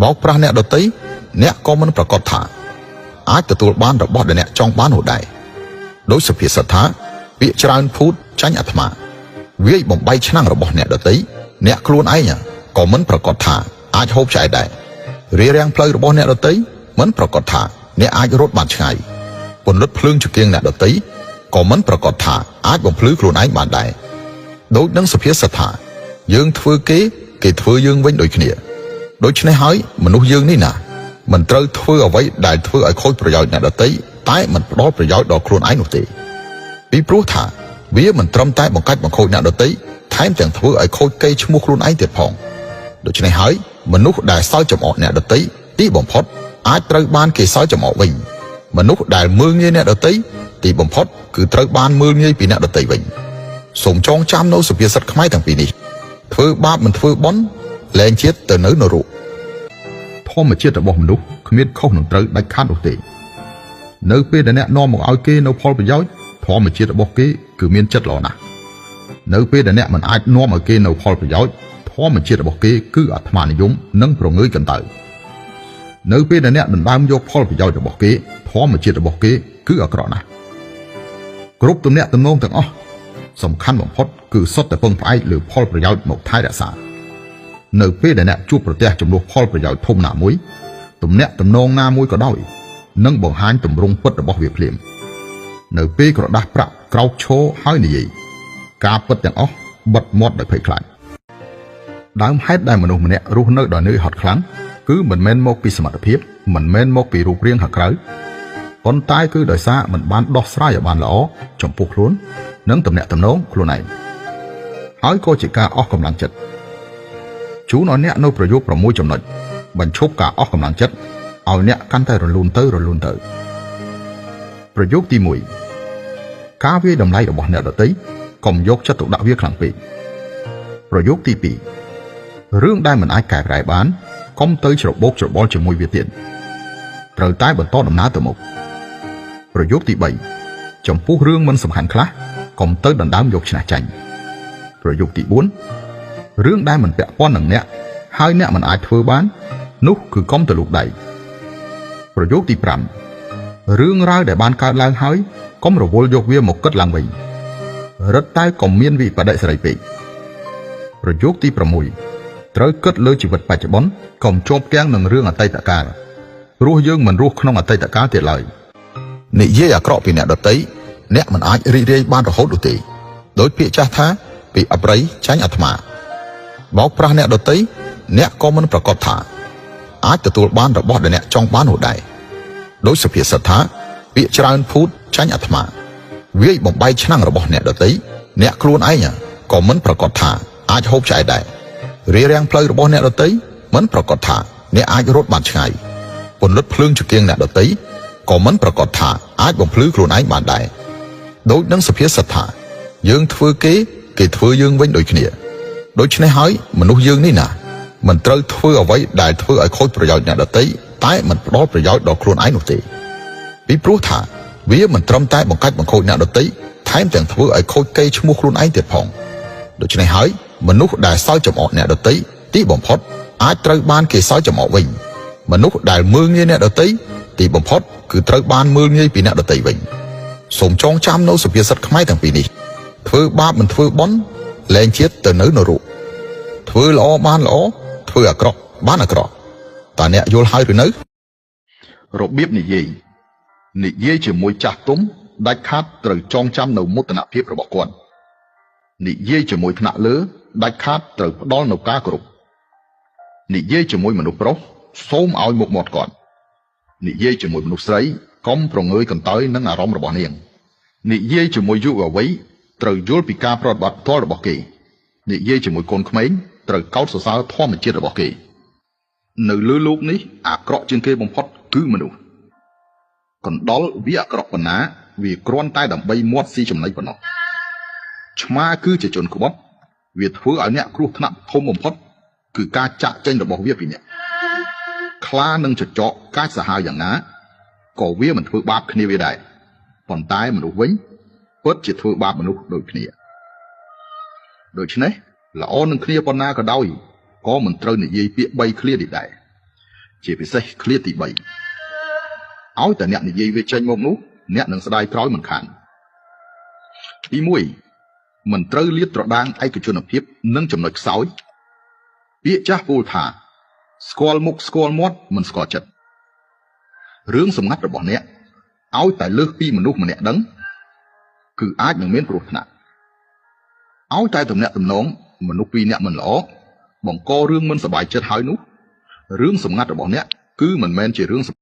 បោកប្រាស់អ្នកដទៃអ្នកក៏មិនប្រកាសថាអាចទទួលបានរបស់ដែលអ្នកចង់បាននោះដែរដោយសុភាសិតថាពាក្យច្រើនភូតចាញ់អាត្មាវាយបំបីឆ្នាំងរបស់អ្នកដទៃអ្នកខ្លួនឯងក៏មិនប្រកាសថាអាចហូបឆ្អែតដែររារាំងផ្លូវរបស់អ្នកដទៃមិនប្រកាសថាអ្នកអាចរត់បានឆ្ងាយពន្លត់ភ្លើងចង្គៀងអ្នកដទៃក៏មិនប្រកាសថាអាចបំភ្លឺខ្លួនឯងបានដែរដូចនឹងសុភាសិតថាយើងធ្វើគេគេធ្វើយើងវិញដូចគ្នាដូច្នេះហើយមនុស្សយើងនេះណាមិនត្រូវធ្វើអ្វីដែលធ្វើឲ្យខូចប្រយោជន៍អ្នកដទៃតែមិនផ្ដល់ប្រយោជន៍ដល់ខ្លួនឯងនោះទេពីព្រោះថាវាមិនត្រឹមតែបង្កាច់បង្ខូចអ្នកដទៃថែមទាំងធ្វើឲ្យខូចកេរ្តិ៍ឈ្មោះខ្លួនឯងទៀតផងដូច្នេះហើយមនុស្សដែលសើចចំអកអ្នកដទៃទីបំផុតអាចត្រូវបានគេសើចចំអកវិញមនុស្សដែលមើលងាយអ្នកដទៃទីបំផុតគឺត្រូវបានមើលងាយពីអ្នកដទៃវិញសូមចងចាំនៅសុភាសិតខ្មែរទាំងពីរនេះធ្វើបាបមិនធ្វើបុណ្យលែងជាតិទៅនៅនរកធម្មជាតិរបស់មនុស្សគ្មានខុសនឹងត្រូវដាច់ខាតនោះទេនៅពេលដែលអ្នកនាំមកឲ្យគេនៅផលប្រយោជន៍ធម្មជាតិរបស់គេគឺមានចិត្តល្អណាស់នៅពេលដែលអ្នកមិនអាចនាំឲ្យគេនៅផលប្រយោជន៍ធម្មជាតិរបស់គេគឺអាត្មានិយមនិងប្រងើយកន្តើយនៅពេលដែលអ្នកដណ្ដើមយកផលប្រយោជន៍របស់គេធម្មជាតិរបស់គេគឺអាក្រក់ណាស់គ្រប់ទំនាក់ទំនងទាំងអស់សំខាន់បំផុតគឺសុទ្ធតែពឹងផ្អែកលើផលប្រយោជន៍មកថែរក្សានៅពេលដែលអ្នកជួបប្រទះចំនួនផលប្រយោជន៍ធំណាមួយទំនាក់ទំនងណាមួយក៏ដោយនឹងបង្ហាញទម្រង់ពិតរបស់វាភ្លាមនៅពេលក្រដាស់ប្រាក់ក្រោកឈរហើយនិយាយការពិតទាំងអស់បិទមាត់ដោយភ័យខ្លាចដើមហេតុដែលមនុស្សម្នាក់រស់នៅដោយនឿយហត់ខ្លាំងគឺមិនមែនមកពីសមត្ថភាពមិនមែនមកពីរូបរាងខាងក្រៅប៉ុន្តែគឺដោយសារមិនបានដោះស្រាយឲ្យបានល្អចំពោះខ្លួននិងទំនាក់ទំនងខ្លួនឯងហើយក៏ជាការអស់កម្លាំងចិត្តជូនឲ្យអ្នកនៅប្រយោគ6ចំណុចបញ្ឈប់ការអស់កម្លាំងចិត្តឲ្យអ្នកកាន់តែរលូនទៅរលូនទៅប្រយោគទី1ការវាយតម្លៃរបស់អ្នកដទៃកុំយកចិត្តទុកដាក់វាខ្លាំងពេកប្រយោគទី2រឿងដែលមិនអាចកែប្រែបានកុំទៅច្របូកច្របល់ជាមួយវាទៀតត្រូវតែបន្តដំណើរទៅមុខប្រយោគទី3ចំពោះរឿងមិនសំខាន់ខ្លះកុំទៅដណ្ដើមយកឈ្នះចាញ់ប្រយោគទី4រឿងដែលមិនពាក់ព័ន្ធនឹងអ្នកហើយអ្នកមិនអាចធ្វើបាននោះគឺកុំទៅលូកដៃប្រយោគទី5រឿងរ៉ាវដែលបានកើតឡើងហើយកុំរវល់យកវាមកគិតឡើងវិញរឹតតែកុំមានវិបដិសេរីពេកប្រយោគទី6ត្រូវគិតលើជីវិតបច្ចុប្បន្នកុំជាប់គាំងនឹងរឿងអតីតកាលព្រោះយើងមិនរស់ក្នុងអតីតកាលទៀតឡើយនិយាយអាក្រក់ពីអ្នកដទៃអ្នកមិនអាចរីករាយបានរហូតនោះទេដោយពាក្យចាស់ថាពីអប្រិយចាញ់អាត្មាបោកប្រាស់អ្នកដទៃអ្នកក៏មិនប្រកាសថាអាចទទួលបានរបស់ដែលអ្នកចង់បាននោះដែរដោយសុភាសិតថាពាក្យច្រើនភូតចាញ់អាត្មាវាយបំបីឆ្នាំងរបស់អ្នកដទៃអ្នកខ្លួនឯងក៏មិនប្រកាសថាអាចហូបឆ្អែតដែររារាំងផ្លូវរបស់អ្នកដទៃមិនប្រកាសថាអ្នកអាចរត់បានឆ្ងាយពន្លត់ភ្លើងចង្គៀងអ្នកដទៃក៏មិនប្រកាសថាអាចបំភ្លឺខ្លួនឯងបានដែរដូចនឹងសុភាសិតថាយើងធ្វើគេគេធ្វើយើងវិញដូចគ្នាដូច្នេះហើយមនុស្សយើងនេះណាមិនត្រូវធ្វើអ្វីដែលធ្វើឲ្យខូចប្រយោជន៍អ្នកដទៃតែមិនផ្ដល់ប្រយោជន៍ដល់ខ្លួនឯងនោះទេពីព្រោះថាវាមិនត្រឹមតែបង្កាច់បង្ខូចអ្នកដទៃថែមទាំងធ្វើឲ្យខូចកេរ្តិ៍ឈ្មោះខ្លួនឯងទៀតផងដូច្នេះហើយមនុស្សដែលសើចចំអកអ្នកដទៃទីបំផុតអាចត្រូវបានគេសើចចំអកវិញមនុស្សដែលមើលងាយអ្នកដទៃទីបំផុតគឺត្រូវបានមើលងាយពីអ្នកដទៃវិញសូមចងចាំនៅសុភាសិតខ្មែរទាំងពីរនេះធ្វើបាបមិនធ្វើបុណ្យលែងជាតិទៅនៅនរកធ្វើល្អបានល្អធ្វើអាក្រក់បានអាក្រក់តើអ្នកយល់ហើយឬនៅរបៀបនិយាយនិយាយជាមួយចាស់ទុំដាច់ខាតត្រូវចងចាំនៅមោទនភាពរបស់គាត់និយាយជាមួយថ្នាក់លើដាច់ខាតត្រូវផ្ដល់នៅការគោរពនិយាយជាមួយមនុស្សប្រុសសូមឲ្យមុខមាត់គាត់និយាយជាមួយមនុស្សស្រីកុំប្រងើយកន្តើយនឹងអារម្មណ៍របស់នាងនិយាយជាមួយយុវវ័យត្រូវយល់ពីការប្រតិបត្តិផ្ទាល់របស់គេនិយាយជាមួយកូនក្មេងត្រូវកោតសរសើរធម្មជាតិរបស់គេនៅលើលោកនេះអាក្រក់ជាងគេបំផុតគឺមនុស្សកណ្ដុលវាអាក្រក់ប៉ុណ្ណាវាគ្រាន់តែដើម្បីមាត់ស៊ីចំណីប៉ុណ្ណោះឆ្មាគឺជាជនក្បត់វាធ្វើឲ្យអ្នកគ្រោះថ្នាក់ធំបំផុតគឺការចាក់ចេញរបស់វាពីអ្នកខ្លានឹងចចកកាចសាហាវយ៉ាងណាក៏វាមិនធ្វើបាបគ្នាវាដែរប៉ុន្តែមនុស្សវិញពិតជាធ្វើបាបមនុស្សដូចគ្នាដូច្នេះល្អនឹងគ្នាប៉ុណ្ណាក៏ដោយក៏មិនត្រូវនិយាយពាក្យបីឃ្លានេះដែរ ជាពិសេសឃ្លាទី3ឲ្យតែអ្នកនិយាយវាចេញមកនោះអ្នកនឹងស្ដាយក្រោយមិនខានទី1មិនត្រូវលាតត្រដាងឯកជនភាពនិងចំណុចខ្សោយពាក្យចាស់ពោលថាស្គាល់មុខស្គាល់មាត់មិនស្គាល់ចិត្តរឿងសម្ងាត់របស់អ្នកឲ្យតែលើសពីមនុស្សម្នាក់ដឹងគឺអាចនឹងមានគ្រោះថ្នាក់ឲ្យតែទំនាក់ទំនងមនុស្សពីរនាក់មិនល្អបង្ករឿងមិនសប្បាយចិត្តហើយនោះរឿងសម្ងាត់របស់អ្នកគឺមិនមែនជារឿង